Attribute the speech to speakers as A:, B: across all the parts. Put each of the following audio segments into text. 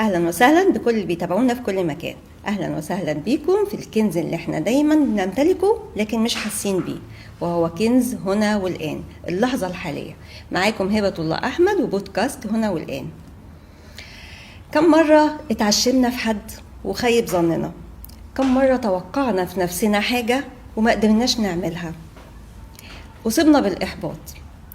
A: اهلا وسهلا بكل اللي بيتابعونا في كل مكان. اهلا وسهلا بيكم في الكنز اللي احنا دايما بنمتلكه لكن مش حاسين بيه، وهو كنز هنا والان، اللحظة الحالية. معاكم هبه الله احمد وبودكاست هنا والان. كم مرة اتعشمنا في حد وخيب ظننا؟ كم مرة توقعنا في نفسنا حاجة وما قدرناش نعملها؟ أصبنا بالإحباط.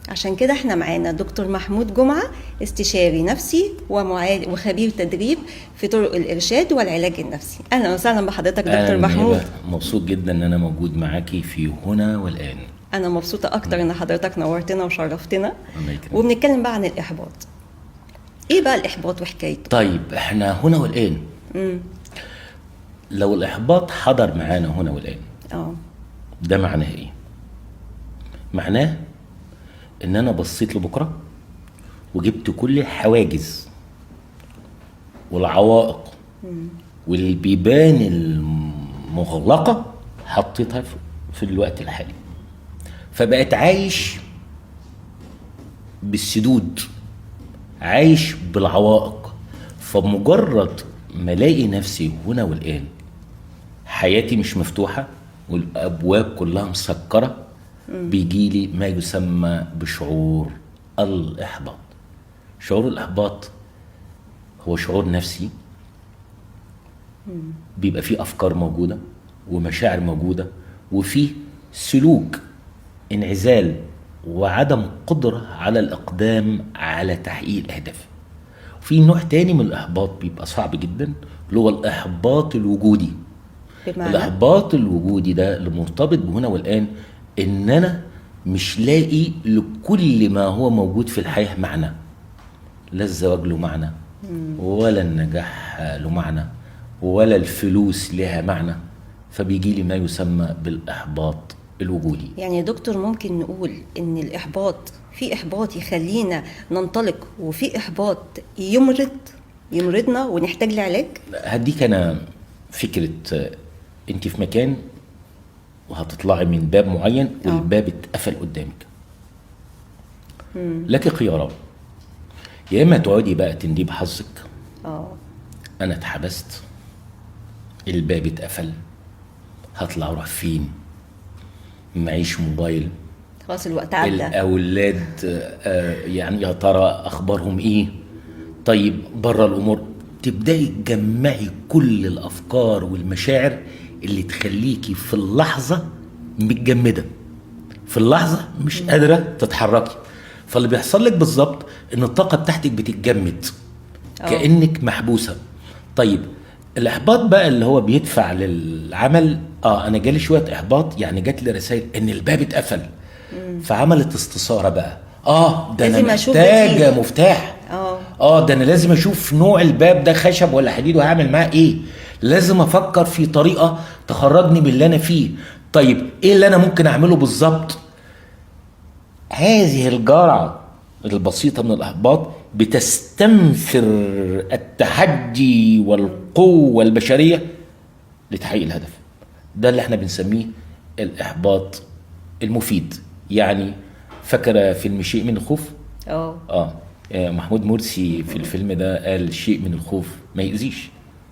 A: عشان كده احنا معانا دكتور محمود جمعة، استشاري نفسي وخبير تدريب في طرق الإرشاد والعلاج النفسي. أهلا وسهلا بحضرتك دكتور
B: أهلاً
A: محمود.
B: هبة، مبسوط جدا ان انا موجود معاكي في هنا والان.
A: أنا مبسوطة أكتر إن حضرتك نورتنا وشرفتنا.
B: الله يكرمك.
A: وبنتكلم بقى عن الإحباط. إيه بقى الإحباط وحكايته؟
B: طيب احنا هنا والان. لو الاحباط حضر معانا هنا والان، ده معناه ايه؟ معناه ان انا بصيت لبكرة وجبت كل الحواجز والعوائق والبيبان المغلقة حطيتها في الوقت الحالي، فبقت عايش بالسدود، عايش بالعوائق. فمجرد ما الاقي نفسي هنا والآن حياتي مش مفتوحة والأبواب كلها مسكرة، بيجيلي ما يسمى بشعور الإحباط. شعور الإحباط هو شعور نفسي بيبقى فيه أفكار موجودة ومشاعر موجودة وفيه سلوك انعزال وعدم قدرة على الإقدام على تحقيق الأهداف. في نوع تاني من الإحباط بيبقى صعب جدا، اللي هو الإحباط الوجودي.
A: بمعنى؟
B: الإحباط الوجودي ده اللي مرتبط بهنا والآن، إن أنا مش لاقي لكل ما هو موجود في الحياة معنى. لا الزواج له معنى، ولا النجاح له معنى، ولا الفلوس لها معنى. فبيجي لي ما يسمى بالإحباط الوجودي.
A: يعني يا دكتور ممكن نقول إن الإحباط، في إحباط يخلينا ننطلق، وفي إحباط يمرضنا ونحتاج لعلاج؟
B: هديك أنا فكرة. أنت في مكان وهتطلعي من باب معين والباب اتقفل قدامك. لك خيارات، يا إما تقعدي بقى تندبي حظك، أنا اتحبست، الباب اتقفل، هطلع أروح فين، معيش موبايل،
A: خلاص الوقت عدى،
B: الأولاد يعني يا ترى أخبارهم إيه، طيب بره الأمور. تبدأي تجمعي كل الأفكار والمشاعر اللي تخليكي في اللحظة متجمدة، في اللحظة مش قادرة تتحركي. فاللي بيحصل لك بالظبط إن الطاقة بتاعتك بتتجمد، كأنك محبوسة. طيب الإحباط بقى اللي هو بيدفع للعمل، أنا جالي شوية إحباط، يعني جات لي رسائل إن الباب اتقفل، فعملت استثارة بقى، ده أنا
A: لازم أشوف
B: محتاجة
A: بديل.
B: مفتاح، ده أنا لازم أشوف نوع الباب ده خشب ولا حديد وهعمل معاه إيه، لازم أفكر في طريقة تخرجني من اللي أنا فيه. طيب إيه اللي أنا ممكن أعمله بالظبط؟ هذه الجرعة البسيطة من الإحباط بتستنفر التحدي والقوة البشرية لتحقيق الهدف. ده اللي احنا بنسميه الإحباط المفيد. يعني فاكرة فيلم شيء من الخوف؟ محمود مرسي في الفيلم ده قال شيء من الخوف ما يأذيش،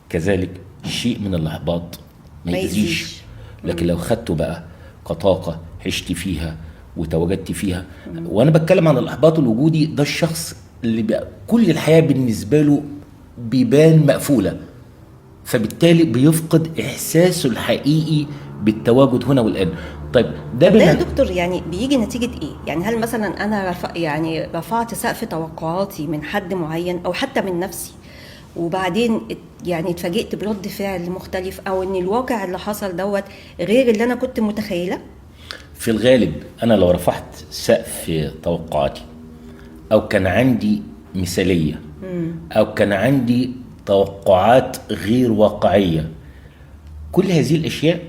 B: كذلك شيء من الإحباط ما
A: ما
B: يأذيش.
A: يأذيش.
B: لكن لو خدته بقى كطاقة عشت فيها وتواجدت فيها. وأنا بتكلم عن الإحباط الوجودي، ده الشخص اللي بقى كل الحياة بالنسبة له بيبان مقفولة، فبالتالي بيفقد إحساسه الحقيقي بالتواجد هنا والآن. طيب ده
A: ده يا
B: بما
A: دكتور يعني بيجي نتيجة إيه؟ يعني هل مثلا أنا رفعت سقف توقعاتي من حد معين أو حتى من نفسي، وبعدين اتفاجئت برد فعل مختلف، أو إن الواقع اللي حصل دوت غير اللي أنا كنت متخيلة؟
B: في الغالب أنا لو رفعت سقف توقعاتي، أو كان عندي مثالية، أو كان عندي توقعات غير واقعية، كل هذه الأشياء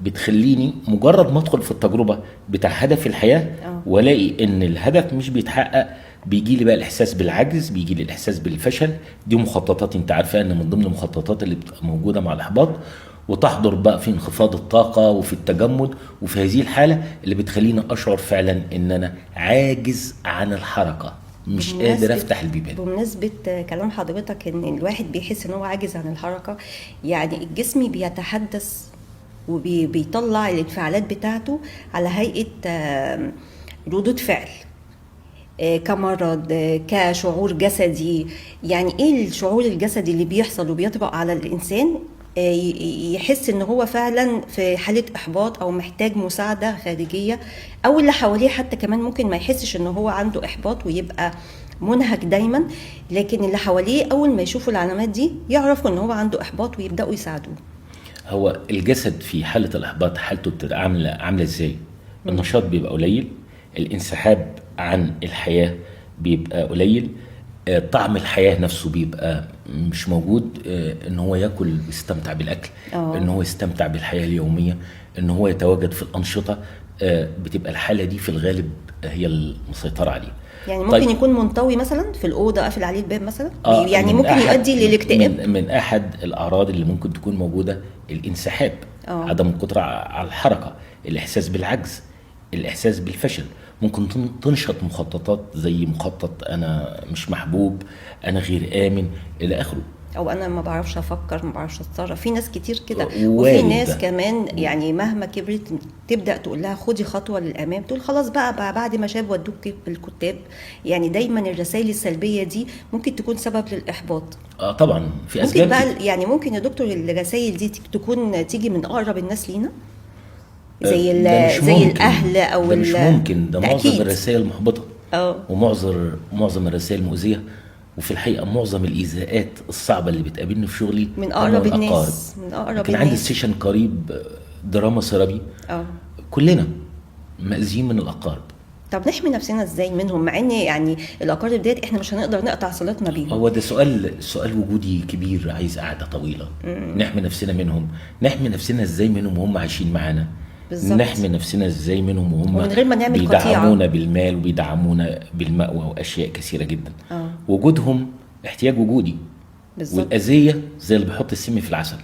B: بتخليني مجرد ما أدخل في التجربة بتاع هدف الحياة وألاقي إن الهدف مش بيتحقق، بيجي لي بقى الإحساس بالعجز، بيجي لي الإحساس بالفشل. دي مخططات أنت عارفة إن من ضمن المخططات اللي بتبقى موجودة مع الإحباط، وتحضر بقى في انخفاض الطاقة وفي التجمد وفي هذه الحالة اللي بتخليني أشعر فعلا إن أنا عاجز عن الحركة. مش قادر افتح البيبان.
A: بمناسبة كلام حضرتك ان الواحد بيحس ان هو عاجز عن الحركة، يعني الجسم بيتحدث وبيطلع الانفعالات بتاعته على هيئة ردود فعل، كمرض، كشعور جسدي. يعني ايه الشعور الجسدي اللي بيحصل وبيطبق على الانسان يحس ان هو فعلا في حالة احباط او محتاج مساعدة خارجية، او اللي حواليه حتى كمان ممكن ما يحسش ان هو عنده احباط ويبقى منهك دايما، لكن اللي حواليه اول ما يشوفوا العلامات دي يعرفوا ان هو عنده احباط ويبدأوا يساعدوه.
B: هو الجسد في حالة الاحباط حالته بتبقى عاملة ازاي؟ النشاط بيبقى قليل، الانسحاب عن الحياة بيبقى قليل، طعم الحياة نفسه بيبقى مش موجود، ان هو ياكل ويستمتع بالاكل، ان هو يستمتع بالحياة اليومية، ان هو يتواجد في الأنشطة، بتبقى الحالة دي في الغالب هي المسيطرة عليه.
A: يعني ممكن طيب يكون منطوي مثلا في الأوضة قافل عليه الباب مثلا، يعني ممكن يؤدي للاكتئاب.
B: من أحد الأعراض اللي ممكن تكون موجودة الانسحاب، عدم القدرة على الحركة، الإحساس بالعجز، الإحساس بالفشل. ممكن تنشط مخططات زي مخطط أنا مش محبوب، أنا غير آمن، إلى آخره،
A: أو أنا ما بعرفش أفكر، ما بعرفش أتصرف. في ناس كتير كده، وفي ناس كمان يعني مهما كبرت تبدأ تقول لها خدي خطوة للأمام، تقول خلاص بقى بعد ما شاب ودوك الكتاب. يعني دايما الرسائل السلبية دي ممكن تكون سبب للإحباط.
B: طبعا في أسباب
A: ممكن بقى، يعني ممكن يا دكتور الرسائل دي تكون تيجي من أقرب الناس لينا، زي زي الاهل او
B: ده مش ممكن، ده معظم الرسائل محبطة، ومعظم الرسائل مؤذية، وفي الحقيقة معظم الايذاءات الصعبة اللي بتقابلني في شغلي
A: من اقرب الناس. من اقرب
B: كان عندي session قريب drama therapy، كلنا مأذيين من الاقارب.
A: طب نحمي نفسنا ازاي منهم، مع ان يعني الاقارب ديت احنا مش هنقدر نقطع صلتنا بيهم؟
B: هو ده سؤال وجودي كبير، عايز قعدة طويلة. نحمي نفسنا منهم، نحمي نفسنا ازاي منهم وهم عايشين معانا؟ بالزبط. نحمي نفسنا ازاي منهم وهم
A: ومن غير ما نعمل
B: بيدعمونا بالمال وبيدعمونا بالمأوى واشياء كثيرة جدا. وجودهم احتياج وجودي. بالزبط. والاذيه زي اللي بيحط السم في العسل.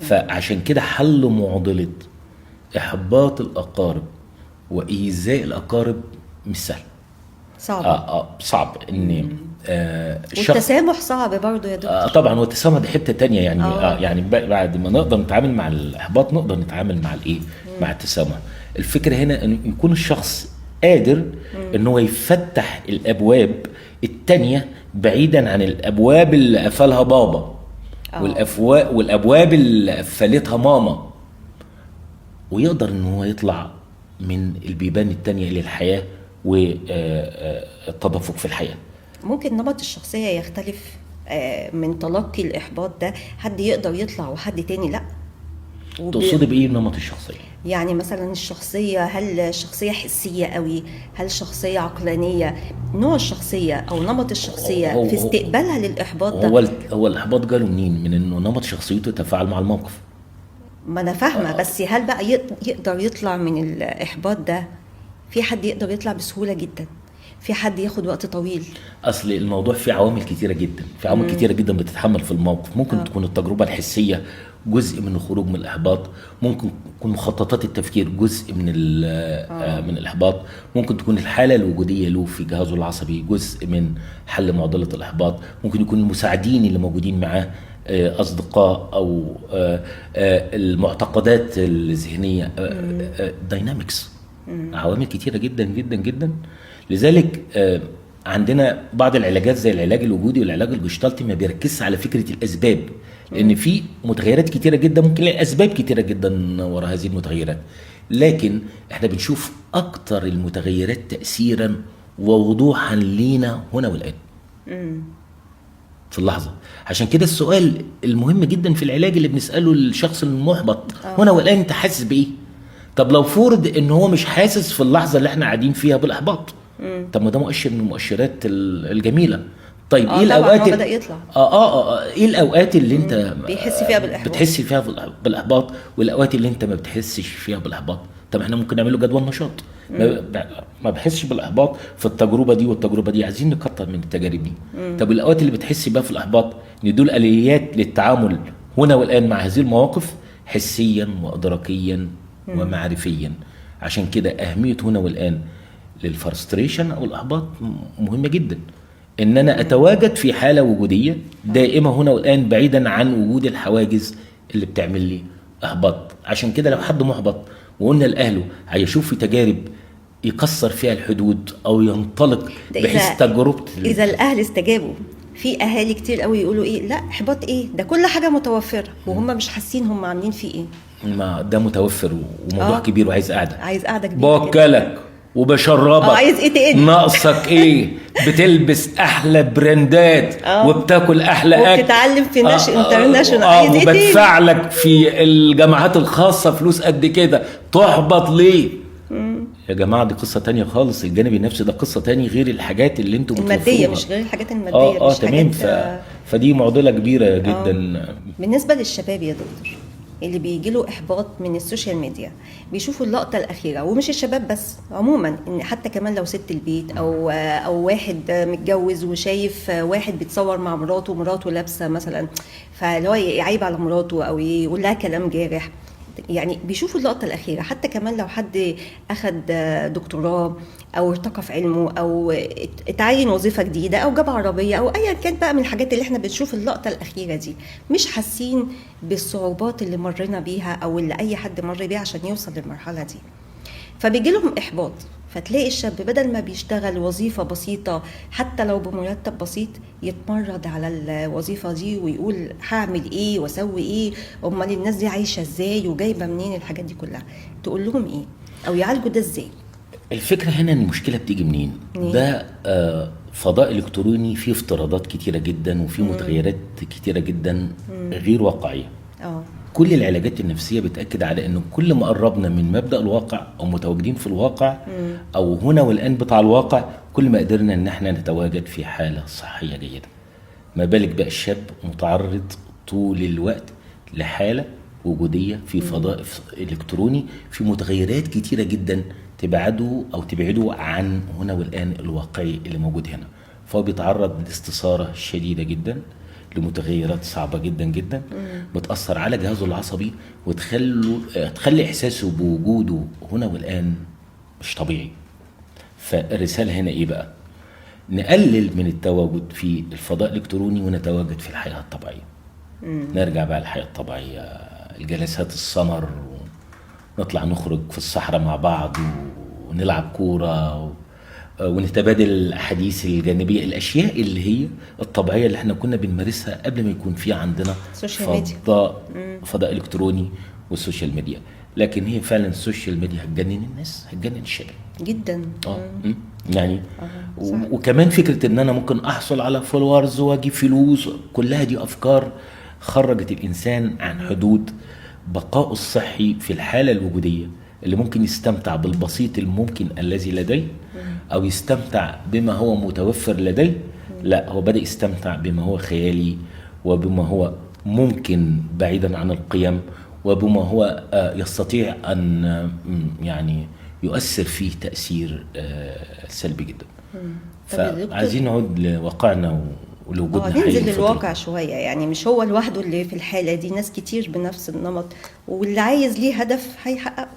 B: فعشان كده حل معضلة احباط الاقارب وايذاء الاقارب مش سهل.
A: صعب.
B: صعب ان
A: والتسامح صعب برضه يا دكتور.
B: طبعا، والتسامح ده حتة تانية يعني. يعني بعد ما نقدر نتعامل مع الاحباط نقدر نتعامل مع الايه؟ مع التسامح. الفكرة هنا ان يكون الشخص قادر ان هو يفتح الابواب التانية بعيدا عن الابواب اللي قفلها بابا والابواب اللي قفلتها ماما، ويقدر ان هو يطلع من البيبان التانية للحياة والتدفق في الحياة.
A: ممكن نمط الشخصية يختلف من تلقي الإحباط ده، حد يقدر يطلع وحد تاني لا.
B: تقصدي بإيه نمط الشخصية؟
A: يعني مثلا الشخصية، هل الشخصية حسية قوي، هل شخصية عقلانية؟ نوع الشخصية أو نمط الشخصية في استقبالها للإحباط ده.
B: هو الإحباط جاله منين؟ من إنه نمط شخصيته تفاعل مع الموقف.
A: ما أنا فاهمة، بس هل بقى يقدر يطلع من الإحباط ده؟ في حد يقدر يطلع بسهولة جدا، في حد ياخد وقت طويل.
B: اصل الموضوع فيه عوامل كتيرة جدا، في عوامل كتيرة جدا بتتحمل في الموقف. ممكن تكون التجربة الحسية جزء من الخروج من الاحباط، ممكن تكون مخططات التفكير جزء من من الاحباط، ممكن تكون الحالة الوجودية له في جهازه العصبي جزء من حل معضلة الاحباط، ممكن يكون المساعدين اللي موجودين معاه اصدقاء او المعتقدات الذهنية، dynamics، عوامل كتيرة جدا جدا جدا. لذلك عندنا بعض العلاجات زي العلاج الوجودي والعلاج الجشطالتي ما بيركزش على فكرة الأسباب، لأن في متغيرات كتيرة جدا، ممكن نلاقي أسباب كتيرة جدا وراء هذه المتغيرات، لكن احنا بنشوف أكتر المتغيرات تأثيرا ووضوحا لينا هنا والآن في اللحظة. عشان كده السؤال المهم جدا في العلاج اللي بنسأله للشخص المحبط، هنا والآن انت حاسس بإيه؟ طب لو فرض ان هو مش حاسس في اللحظة اللي احنا قاعدين فيها بالاحباط، طب ما ده مؤشر من المؤشرات الجميلة. طيب ايه الاوقات
A: بدأ يطلع؟
B: ايه الاوقات اللي انت
A: بيحس فيها بالاحباط،
B: بتحس فيها بالاحباط، والاوقات اللي انت ما بتحسش فيها بالاحباط؟ طب احنا ممكن نعمل له جدول نشاط. ما بحسش بالاحباط في التجربة دي والتجربة دي، عايزين نكتر من التجارب دي. طب الاوقات اللي بتحس بيها في الاحباط، ندول اليات للتعامل هنا والان مع هذه المواقف حسيا وادراكيا ومعرفيا. عشان كده اهمية هنا والان لل frustration او الاحباط مهمة جدا. ان انا اتواجد في حاله وجودية دائمة هنا والان، بعيدا عن وجود الحواجز اللي بتعمل لي احباط. عشان كده لو حد محبط وقلنا لاهله هيشوف في تجارب يكسر فيها الحدود او ينطلق بحيث تجربه،
A: اذا الاهل استجابوا. في اهالي كتير قوي يقولوا ايه، لا احباط ايه ده، كل حاجة متوفرة، وهم مش حاسين هم عاملين فيه ايه.
B: ما ده متوفر وموضوع كبير وعايز قعدة،
A: عايز قعدة كبيرة،
B: باكلك وبشربك،
A: عايز ايه تاني،
B: ناقصك ايه، بتلبس احلى براندات وبتاكل احلى اكل
A: وبتتعلم في ناش international، عايز ايه تاني،
B: وبدفع لك في الجامعات الخاصة فلوس قد كده، تحبط ليه؟ يا جماعة دي قصة تانية خالص. الجانب النفسي ده قصة تاني غير الحاجات اللي انتوا
A: المادية، مش غير الحاجات المادية. مش
B: تمام. فدي معضلة كبيرة جدا.
A: بالنسبة للشباب يا دكتور اللي بيجي له احباط من ال social media، بيشوفوا اللقطة الاخيرة، ومش الشباب بس، عموما ان حتى كمان لو ست البيت او واحد متجوز وشايف واحد بيتصور مع مراته، مراته لابسه مثلا، فاللي هو يعيب على مراته او يقول لها كلام جارح، يعني بيشوفوا اللقطة الأخيرة. حتى كمان لو حد أخد دكتوراه أو ارتقى في علمه أو اتعين وظيفة جديدة أو جاب عربية أو أيا كان بقى من الحاجات اللي احنا بنشوف اللقطة الأخيرة دي، مش حاسين بالصعوبات اللي مرينا بيها أو اللي أي حد مر بيها عشان يوصل للمرحلة دي، فبيجي لهم إحباط. فتلاقي الشاب بدل ما بيشتغل وظيفة بسيطة حتى لو بمرتب بسيط، يتمرد على الوظيفة دي ويقول هعمل ايه واسوي ايه، امال الناس دي عايشة ازاي وجايبة منين الحاجات دي كلها. تقول لهم ايه او يعالجوا ده ازاي؟
B: الفكرة هنا ان المشكلة بتيجي منين؟ ده فضاء الكتروني فيه افتراضات كتيرة جدا وفيه متغيرات كتيرة جدا غير واقعية. كل العلاجات النفسية بتأكد على أنه كل ما قربنا من مبدأ الواقع أو متواجدين في الواقع أو هنا والآن بتاع الواقع، كل ما قدرنا أن احنا نتواجد في حالة صحية جيدة. ما بالك بقى الشاب متعرض طول الوقت لحالة وجودية في فضاء إلكتروني في متغيرات كتيرة جدا تبعده أو تبعده عن هنا والآن الواقعي اللي موجود هنا، فهو بيتعرض لاستثارة شديدة جدا، لمتغيرات صعبة جدا جدا بتأثر على جهازه العصبي وتخلي إحساسه بوجوده هنا والآن مش طبيعي. فالرسالة هنا إيه بقى؟ نقلل من التواجد في الفضاء الإلكتروني ونتواجد في الحياة الطبيعية. نرجع بقى للحياة الطبيعية، الجلسات السمر، ونطلع نخرج في الصحراء مع بعض ونلعب كورة ونتبادل الاحاديث الجانبية، الاشياء اللي هي الطبيعية اللي احنا كنا بنمارسها قبل ما يكون في عندنا فضاء الكتروني وال social media. لكن هي فعلا ال social media هتجنن الناس، هتجنن الشباب
A: جدا.
B: يعني وكمان فكرة ان انا ممكن احصل على followers واجيب فلوس، كلها دي افكار خرجت الانسان عن حدود بقائه الصحي في الحالة الوجودية اللي ممكن يستمتع بالبسيط الممكن الذي لديه او يستمتع بما هو متوفر لديه. لا، هو بدأ يستمتع بما هو خيالي وبما هو ممكن بعيدا عن القيم وبما هو يستطيع ان يعني يؤثر فيه تأثير سلبي جدا. فعايزين نعود لواقعنا ولوجودنا،
A: ننزل للواقع شوية. يعني مش هو لوحده اللي في الحالة دي، ناس كتير بنفس النمط، واللي عايز ليه هدف هيحققه.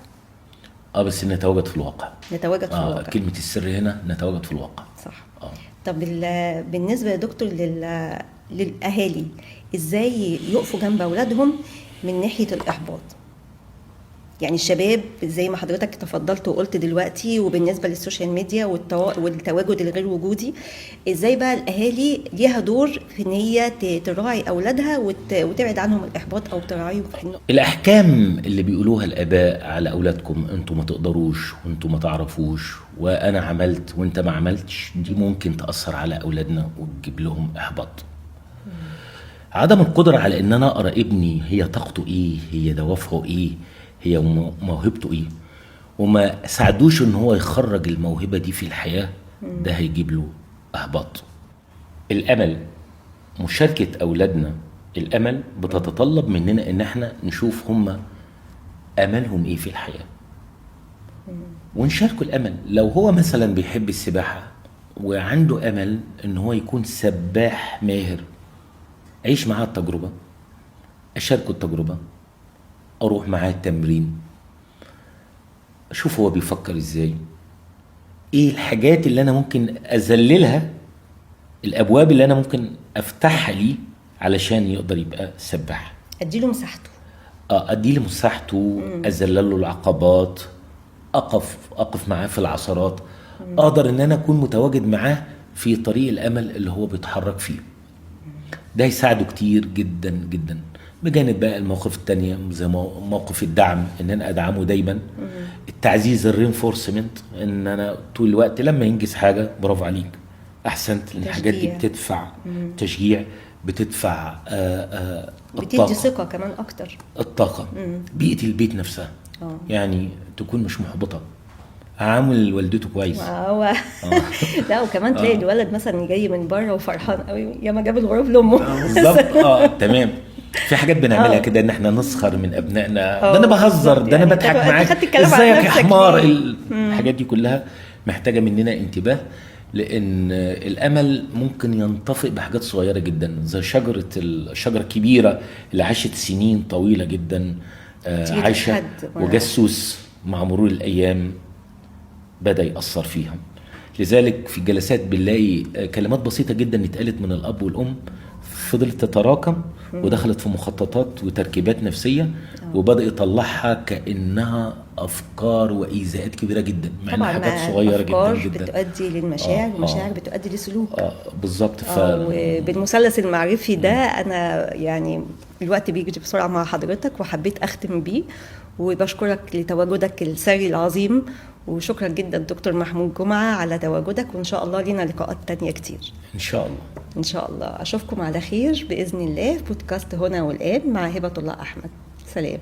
B: بس نتواجد في الواقع.
A: نتواجد في الواقع.
B: كلمة السر هنا نتواجد في الواقع.
A: صح. طب بالنسبة يا دكتور للأهالي، إزاي يقفوا جنب أولادهم من ناحية الإحباط؟ يعني الشباب زي ما حضرتك تفضلت وقلت دلوقتي، وبالنسبة لل social media والتواجد الغير وجودي، ازاي بقى الاهالي ليها دور في ان هي تراعي اولادها وتبعد عنهم الاحباط او تراعيهم في انه
B: الاحكام اللي بيقولوها الاباء على اولادكم، انتوا ما تقدروش وانتوا ما تعرفوش وانا عملت وانت ما عملتش، دي ممكن تاثر على اولادنا وتجيب لهم احباط. عدم القدرة على ان انا اقرا ابني هي طاقته ايه، هي دوافعه ايه، هي موهبته ايه، وما ساعدوش ان هو يخرج الموهبة دي في الحياة، ده هيجيب له احباط. الامل، مشاركة اولادنا الامل بتتطلب مننا ان احنا نشوف هم املهم ايه في الحياة ونشاركه الامل. لو هو مثلا بيحب السباحة وعنده امل ان هو يكون سباح ماهر، عيش معاه التجربة، اشاركه التجربة، اروح معاه التمرين، اشوف هو بيفكر ازاي، ايه الحاجات اللي انا ممكن اذللها الابواب اللي انا ممكن افتحها ليه علشان يقدر يبقى سباح.
A: اديله مساحته.
B: اديله مساحته، اذلل له العقبات، اقف معاه في العثرات، اقدر ان انا اكون متواجد معاه في طريق الامل اللي هو بيتحرك فيه. ده يساعده كتير جدا جدا. بجانب بقى المواقف التانية زي موقف الدعم، ان انا ادعمه دايما، التعزيز، ال reinforcement، ان انا طول الوقت لما ينجز حاجة برافو عليك، احسنت، لان الحاجات دي بتدفع تشجيع، بتدفع
A: بتدي ثقة كمان اكتر.
B: الطاقة، بيئة البيت نفسها، يعني تكون مش محبطة، عامل والدته كويس.
A: هو لا، وكمان تلاقي الولد مثلا جاي من بره وفرحان قوي، يا ما جاب الغراب لامه.
B: بالظبط. تمام. في حاجات بنعملها كده ان احنا نسخر من ابنائنا، ده انا بهزر، ده انا بضحك معاك، ازيك يا حمار. الحاجات دي كلها محتاجه مننا انتباه، لان الامل ممكن ينطفئ بحاجات صغيرة جدا، زي الشجرة الكبيرة اللي عاشت سنين طويلة جدا، عايشه وجسوس مع مرور الايام بدا ياثر فيها. لذلك في الجلسات بنلاقي كلمات بسيطة جدا اتقالت من الاب والام فضلت تتراكم ودخلت في مخططات وتركيبات نفسية، وبدا يطلعها كانها افكار وايذاءات كبيرة جدا، مع انها حاجات صغيرة جدا جدا.
A: بتؤدي للمشاعر، والمشاعر بتؤدي لسلوك.
B: بالظبط.
A: وبالمثلث المعرفي ده انا يعني الوقت بيجري بسرعة مع حضرتك، وحبيت اختم بيه، وبشكرك لتواجدك الثري العظيم، وشكرا جدا دكتور محمود جمعة على تواجدك، وإن شاء الله لنا لقاءات تانية كتير
B: إن شاء الله.
A: إن شاء الله أشوفكم على خير بإذن الله في بودكاست هنا والآن مع هبة الله أحمد. سلام.